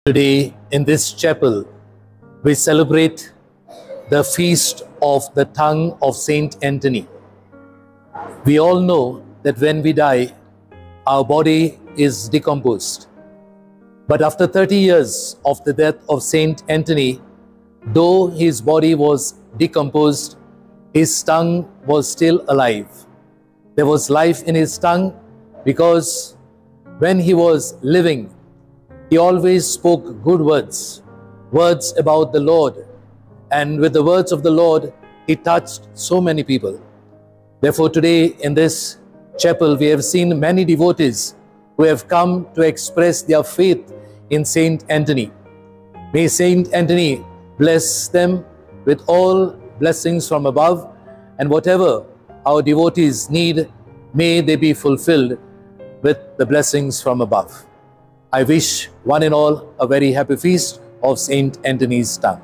Today in this chapel, we celebrate the feast of the tongue of Saint Anthony. We all know that when we die, our body is decomposed. But after 30 years of the death of Saint Anthony, though his body was decomposed, his tongue was still alive. There was life in his tongue because when he was living, he always spoke good words, words about the Lord. And with the words of the Lord, he touched so many people. Therefore, today in this chapel, we have seen many devotees who have come to express their faith in Saint Anthony. May Saint Anthony bless them with all blessings from above, and whatever our devotees need, may they be fulfilled with the blessings from above. I wish one and all a very happy feast of Saint Anthony's tongue.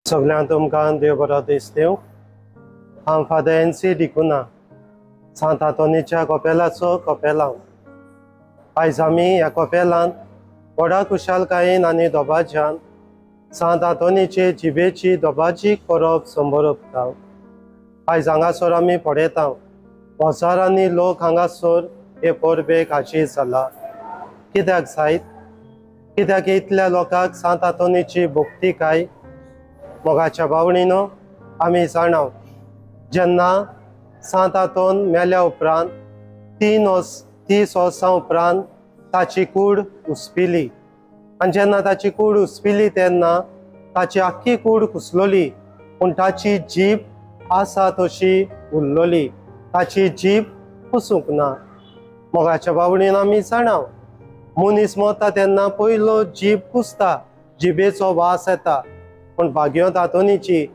सगळ्यांक तुमकां देव बरो दिसदेव. हांव father N C डिकुना, सांत आंतोनीच्या कपेलाचो कपेलांव. आयज आमी ह्या कपेलांत व्हडा खुशालकायेन आनी दबाज्यान सांत आंतोनीचे जिबेची दबाजी परब संबरपता. आयज हांगासर आमी पळयता हजारांनी लोक हांगासर हे परबेक हाजीर जाला. कित्याक जायत? कित्याक इतल्या लोकांक सांत आंतोनीची भक्ती काय? मोगाच्या बावणीनो, आमी जाणाव जेन्ना सांत आंतोन मेल्या उपरांत 30 वर्सां उपरांत ताची कूड उसपिली, आनी जेन्ना ताची कूड उसपिली तेन्ना ताची आख्खी कूड कुसलोली, पूण ताची जीब आसा तशी उरलोली, ताची जीब कुसूंक ना. मोगाच्या बावणीन आमी जाणाव मनीस मरता तेन्ना पयलो जीब कुसता, जिबेचो वास येता, पूण भाग्योंत आंतोनीची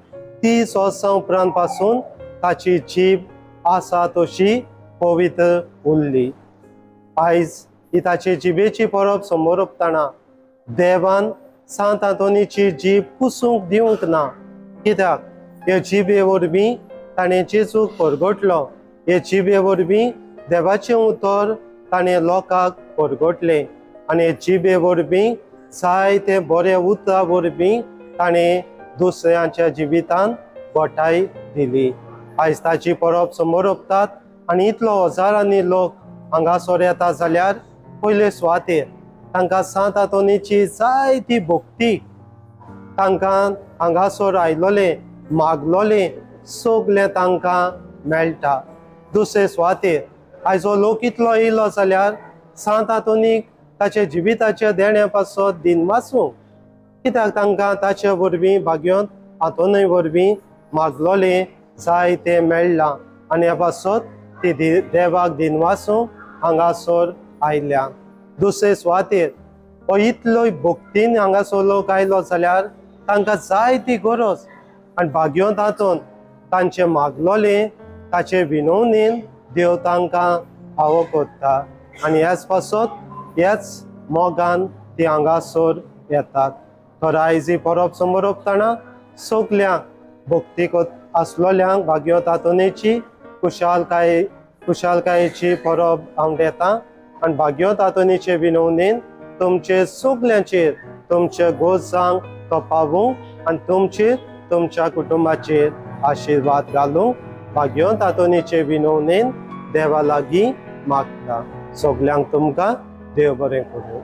30 वर्सां उपरांत पासून ताची जीब आसा तशी पवित्र उरली. आयज ही ताची जिबेची परब समोरपतना देवान सांत आंतोनीची जीब कुसूंक दिवंक ना. कित्याक? हे जिबे वरवीं ताणें जेजूक परगटलो, हे जिबे वरवीं देवाचें उतर ताणें लोकांक परगटलें, आनी हे जिबे वरवीं जायते बरे उतरां वरवीं ताणें दुसऱ्यांच्या जिवितान गोठाय दिली. आयज ताची परब समोरपतात आनी इतलो हजारांनी लोक हांगासर येता जाल्यार पयले सुवातेर तांकां सांत आंतोनीची जायती भक्ती, तांकां हांगासर आयलोलें मागलोलें सगलें तांकां मेळटा. दुसरे सुवातेर आयज हो लोक इतलो येयलो जाल्यार सांत आंतोनीक ताच्या जिविताच्या देण्या पासत दिनवासूंक, कित्याक तांकां ताचे वरवीं भाग्योंत आंतोनी वरवीं मागलोलें जाय तें मेळ्ळां, आनी ह्या पासत ती देवाक दिनवासूंक हांगासर आयल्या. दुसरे सुवातेर हो इतलो भक्तीन हांगासर लोक आयलो जाल्यार तांकां जाय ती गरज, आनी भाग्योंत आंतोन तांचें मागलोलें ताचे विनवणेन देव तांकां फावो करता, आनी ह्याच पासत ह्याच मोगान ती हांगासर येतात. तर आयज ही परब समोरपतना सगल्यांक भक्ती आसलोल्यांक भाग्योंत आंतोनीची खुशालकायेची परब हांव येता, आनी भाग्योंत आंतोनीचे विनवणेन तुमचे सगल्यांचेर तुमच्या गोजांक तो पावूं आनी तुमचेर तुमच्या कुटुंबाचेर आशिर्वाद घालूं. भाग्योंत आंतोनीचे विनवणेन देवा लागीं मागता. सगल्यांक तुमकां देव बरें करूं.